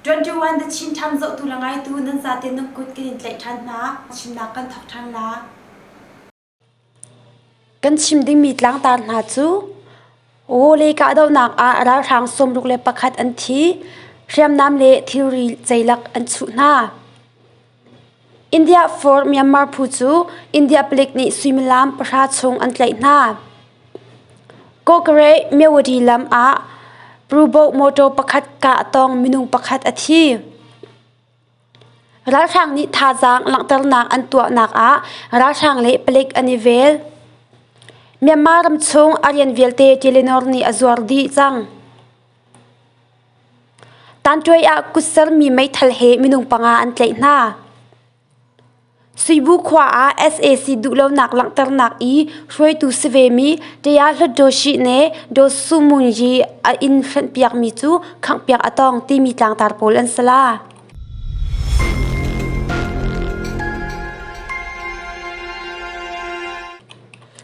21 The Chin Times zohtu le ngaitu nan zate nan kut kan in tlaih ṭhan hna. Chimnak kan thawk ṭhan la. Kan chim dingmi tlangtar hna cu Wole kahdohnak ah ralhrang 61 an thi, hriamnam le thilri ceilak an chuh hna. India for Myanmar phu cu India palik nih suimilam pahra chung an tlaih hna. Kawkare Mewadi lam ah Prubo motor pakhat kah tong minung pakhat a thi. Ralhrang nih thazaang langhternak an tuahnak ah ralhrang le palik an i vel. Myanmar ramchung a rian vialte Telenor nih a zuar dih cang. Tanṭuai ah kutsermi meithal he minung panga an tlaih hna. Suibu khua ah sac duhlonak langhternak i hruaitu si vemi Taya Hlutdaw Shih ne Daw Su Mun Yi a inn hrenhpiakmi cu khanghpiak a tong timi tlangtar pawl an si la.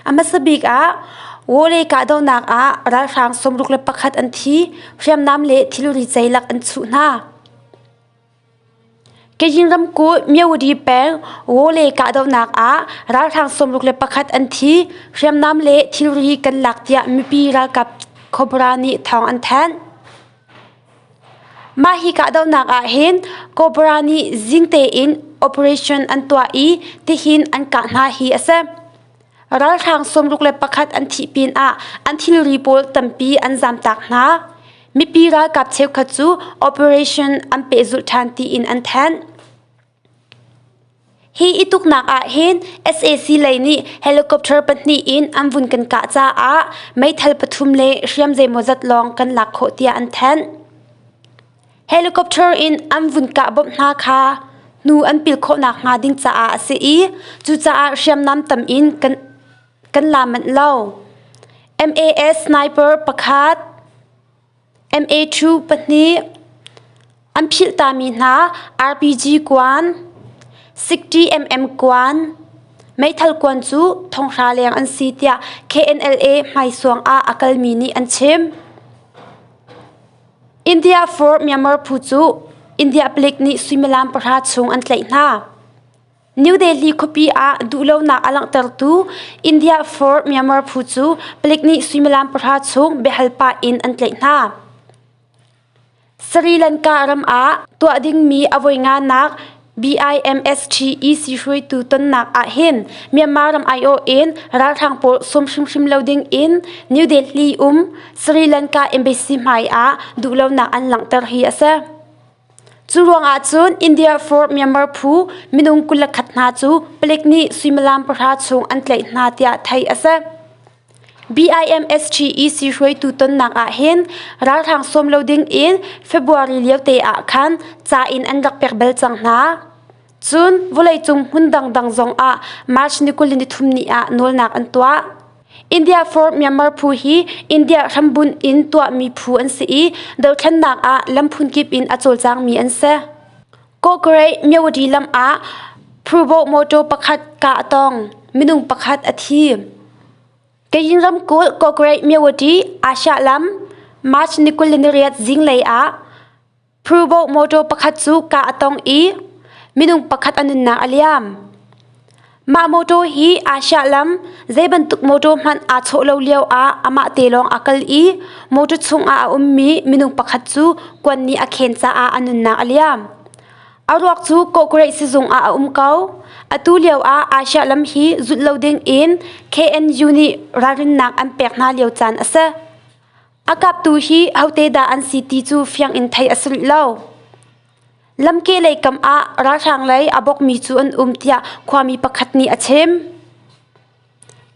A hmasa bik ah Wole kahdohnak ah ralhrang 61 an thi, hriamnam le thilri ceilak an chuh hna. Kachin ramkulh Myawaddy peng Wole kahdohnak ah ralhrang 61 an thi, hriamnam le thilri kan lak tiah mipi ralkap Cobra nih thawng an thanh. Mah hi kahdohnak ah hin Cobra nih zing tein operation an tuah i tihin an kah hna hi a si. Ralhrang 61 an thih pinah an thilri pawl tampi an zamtak hna. Mipi ralkap cheukhat cu operation an pehzulh ṭhan tiin an thanh. Hi i tuknak ah hin sac lei nih helicopter pahnih in an vun kan kah caah meithal pathum le hriam zeimawzat lawng kan lak khawh tiah an thanh. Helicopter in an vun kah bawmh hna kha hnu an pil khawhnak hnga ding caah a si i cucaah hriamnam tam in kan kan la manh lo. MAS sniper pakhat, MA2 pahnih, an philh tami hna RPG kuan, 60mm kuan, meithal kuan cu thonghra leng an si tiah KNLA hmaisuang ah a kalmi nih an chim. India for Myanmar phu cu India palik nih suimilam pahra chung an tlaih hna. New Delhi khuapi ah duhlonak a langhtertu India for Myanmar phu cu palik nih suimilam pahra chung biahal pah in an tlaih hna. Sri Lanka ram ah tuah dingmi a voi nganak BIMSTEC hruaitu tonnak ah hin Myanmar ram aiawh in ralhrang pawl sawm hrimhrim lo ding in New Delhi um Sri Lanka embassy hmai ah duhlonak an langhter hi a si. Cu ruangah cun India for Myanmar phu minung 21 hna cu palik nih suimilam pahra chung an tlaih hna tiah theih a si. BIMSTEC hruaitu tonnak ah hin ralhrang sawm lo ding in February lio te ah khan ca in an rak pek bal cang hna. Cun vawleicung hmun dangdang zong ah March ni 23 ni ah nawlnak an tuah. India for Myanmar phu hi India hrambunh in tuahmi phu an si i dothlennak ah lam phunkip in a cawlcangmi an si. Kawkreih Myawaddy lam ah Prubo motor pakhat kah a tong. Minung pakhat a thi. Kayin ramkulh Kawkreih Myawaddy Asia lam March ni 28 zinglei ah Prubo motor pakhat cu kah a tong i minung pakhat a nunnak a liam. Mah motor hi Asia lam zei bantuk motor hmanh aa chawh lo lio ah amah te lawng a kal i motor chungah a ummi minung pakhat cu kuan nih a khen caah a nunnak a liam. A ruak cu Kawkreih sizung ah a um ko. Atu lio ah Asia lam hi zulh lo ding in KNU nih ralrinnak an pek hna lio caan a si. A kaptu hi ahote dah an si ti cu fiang in theih a si rih lo. Lamke lei kam ah ralhrang lei a bawkmi cu an um tiah khuami pakhat nih a chim.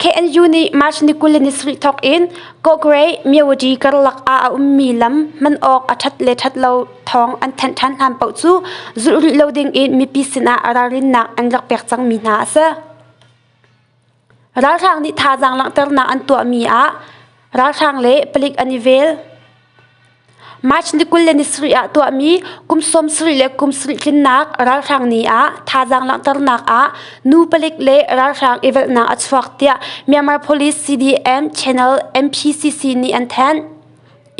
KNU nih March ni 27 thawk in Kawkre Myawaddy karlak ah a ummi lam hman awk a ṭhat le ṭhat lo thawng an thanh ṭhan hlan paoh cu zulh rih lo ding in mipi sinah ralrinnak an rak pek cangmi hna a si. Ralhrang nih thazaang langhternak an tuahmi ah ralhrang le palik an i vel. March ni 27 ah tuahmi kum 70 le kum sarih tlinnak ralhrang ni ah thazaang langhternak ah nu palik le ralhrang i velhnak a chuak tiah Myanmar Police CDM Channel MPCC nih an thanh.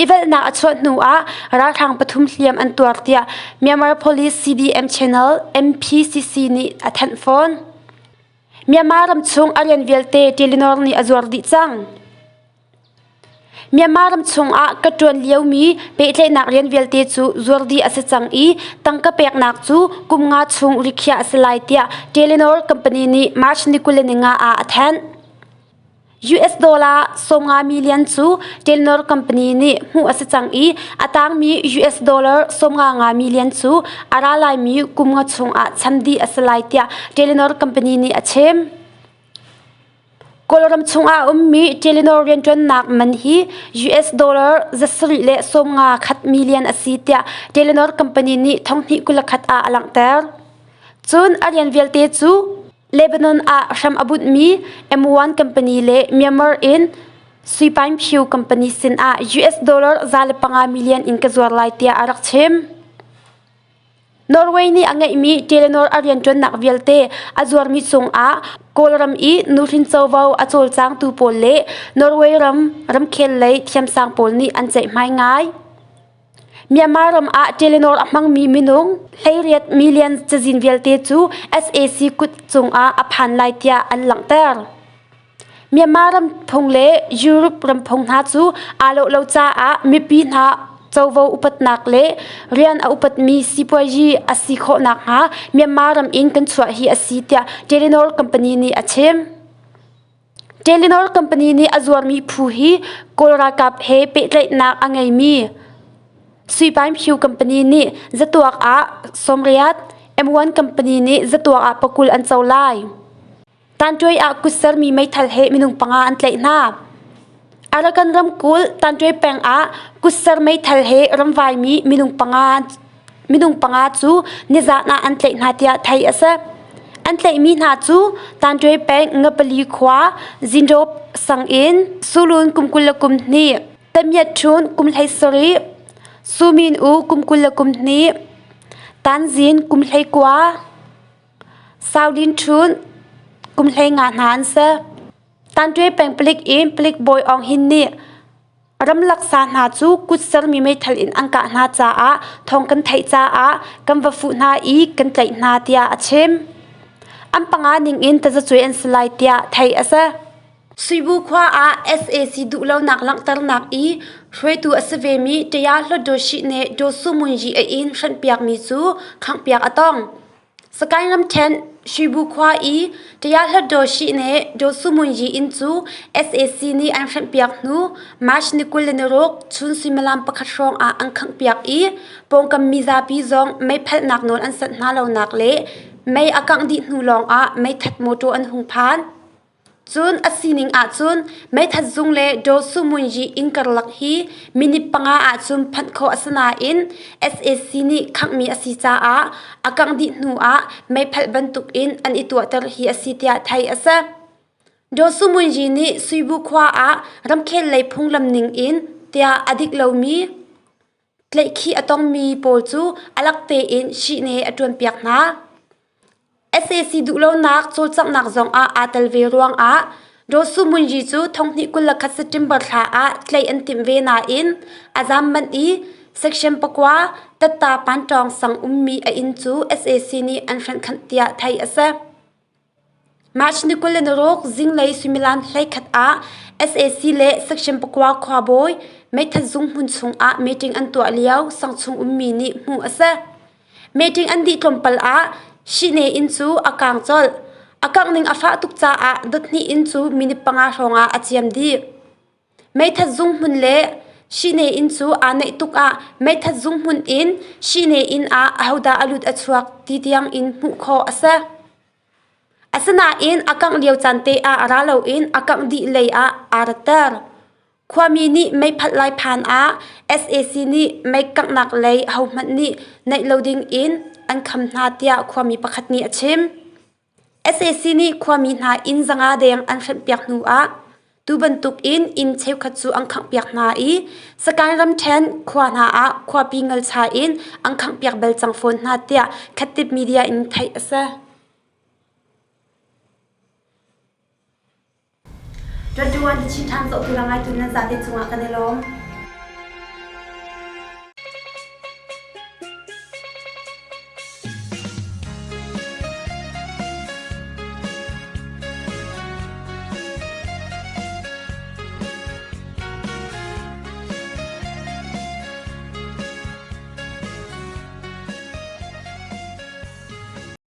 I velhnak a chuah hnu ah ralhrang pathum hliam an tuar tiah Myanmar Police CDM Channel MPCC nih a thanh fawn. Myanmar ramchung a rian vialte Telenor nih a zuar dih cang. Myanmar ram chungah ka ṭuan liomi pehtlaihnak rian vialte cu zuar dih a si cang i tangka peknak cu kum nga chung rikhiah a si lai tiah Telenor company nih March ni 25 ah a thanh. US dollar 50 million cu Telenor company nih hmuh a si cang i a tangmi US dollar 55 million cu a ra laimi kum nga chungah cham dih a si lai tiah Telenor company nih a chim. Kawlram chungah a ummi Telenor rianṭuannak man hi US dollar 751 million a si tiah Telenor company nih 2021 ah a langhter. Cun a rian vialte cu Lebanon ah hram a bunhmi M1 company le Myanmar in Sui Pine company sinah US dollar 105 million in ka zuar lai tiah a rak chim. Norway nih a ngeihmi Telenor a rianṭuannak vialte a zuarmi cungah Kawlram i nuhrin covo a cawlcangtu pawl le Norway ram ramkhel lei thiamsang pawl nih an ceihmai ngai. Myanmar ram ah Telenor a hmangmi minung 18 million cazin vialte cu sac kut cungah a phan lai tiah an langhter. Myanmar ramphung le Europe ramphung hna cu aa lawh lo caah mipi hna covo upatnak le rian a upatmi sipuazi a si khawh nakhnga Myanmar ram in kan chuah hi a si tiah Telenor company nih a chim. Telenor company nih a zuarmi phu hi Kawl ralkap he pehtlaihnak a ngeimi Sui Paing Phyu company nih zatuak ah 80, M1 company nih zatuak ah 20 an co lai. Tanṭuai ah kutsermi meithal he minung panga an tlaih hna. Arakan ramkulh Tanṭuai peng ah kutser meithal he ramvaimi minung panga cu nizan ah an tlaih hna tiah theih a si. An tlaihmi hna cu Tanṭuai peng Ngapali khua Zindawp sang in Sulun kum 22, Tamiat Ṭhun kum 17, Sumin U kum 22, Tanzin kum 19, Saulin Ṭhun kum 15 hna an si. Tanṭwe peng palik in palik bawi Aung Hin nih ramlak sa hna cu kut sermi meithal in an kah hna caah thawng kan theih caah kan va fuh hna i kan tlaih hna tiah a chim. An panga ning in tazacuai an si lai tiah theih a si. Suibu khua ah sac duhlonak langhternak i hruaitu a si vemi Taya Hlawt Shih nih Daw Su Mun Yi a inn hrenhpiakmi cu khanghpiak a tong. Sagaing ramṭhen Suibu khua i Taya Hlawt Shih nih Daw Su Mun Yi inn cu sac nih an hrenhpiak hnu March ni 26 chun suimilam pakhat hrawng ah an khanghpiak i pawngkam mizapi zong meiphalhnak nawl an sanh hna lonak le mei a kangh dih hnu lawng ah meithat mawṭaw an hung phan. Cun a sining ahcun meithat zung le Daw Su Mun Yi inn karlak hi minute panga ahcun phanh khawh a si nain sac nih khanghmi a si caah a kangh dih hnu ah meiphalh bantukin an i tuahter hi a si tiah theih a si. Daw Su Mun Yi nih Suibu khua ah ramkhel lei phunglam ning in tiah a dik lomi Tlaihkhih a tongmi pawl cu a lak tein shihne a ṭuanpiak hna. Sac duhlonak cawlcanghnak zongah aa tel ve ruangah Daw Su Mun Yi cu 2021 September thla ah tlaih an timh ve nain a zaam manh i Section pakua Tatta Pantawng sang ummi a inn cu sac nih an hrenhkhanh tiah theih a si. March ni 26 zinglei suimilam 11 ah sac le section pakua khuabawi meithat zung hmun chungah meeting an tuah lio sangchung ummi nih hmuh a si. Meeting an dih tlawmpal ah Shine inn cu a kaang colh. A kangh ning a fah tuk caah dot hnih inn cu minute panga hrawng ah a ciam dih. Meithat zung hmun le Shine inn cu aa naih tuk ah meithat zung hmun in Shine inn ah ahodah a lut a chuak ti tiang in hmuh khawh a si. Asinain a kangh lio caan te ah ra loin a kangh dih lei ah aa ratter. Khuami nih meiphalh lai phan ah sac nih mei kanghnak lei hohmanh nih naih lo ding in an kham hna tiah khuami pakhat nih a chim. Sac nih khuami hna inn zanga deng an hrenhpiak hnu ah Tu bantuk in inn cheukhat cu an khanghpiak hna i Sagaing ramṭhen khua hna ah khuapi ngalcha in an khanghpiak bal cang fawn hna tiah Khattip media in theih a si. Ṭuan ti chin ṭhan zohtu le ngaitu nan zate cungah kan i lawm.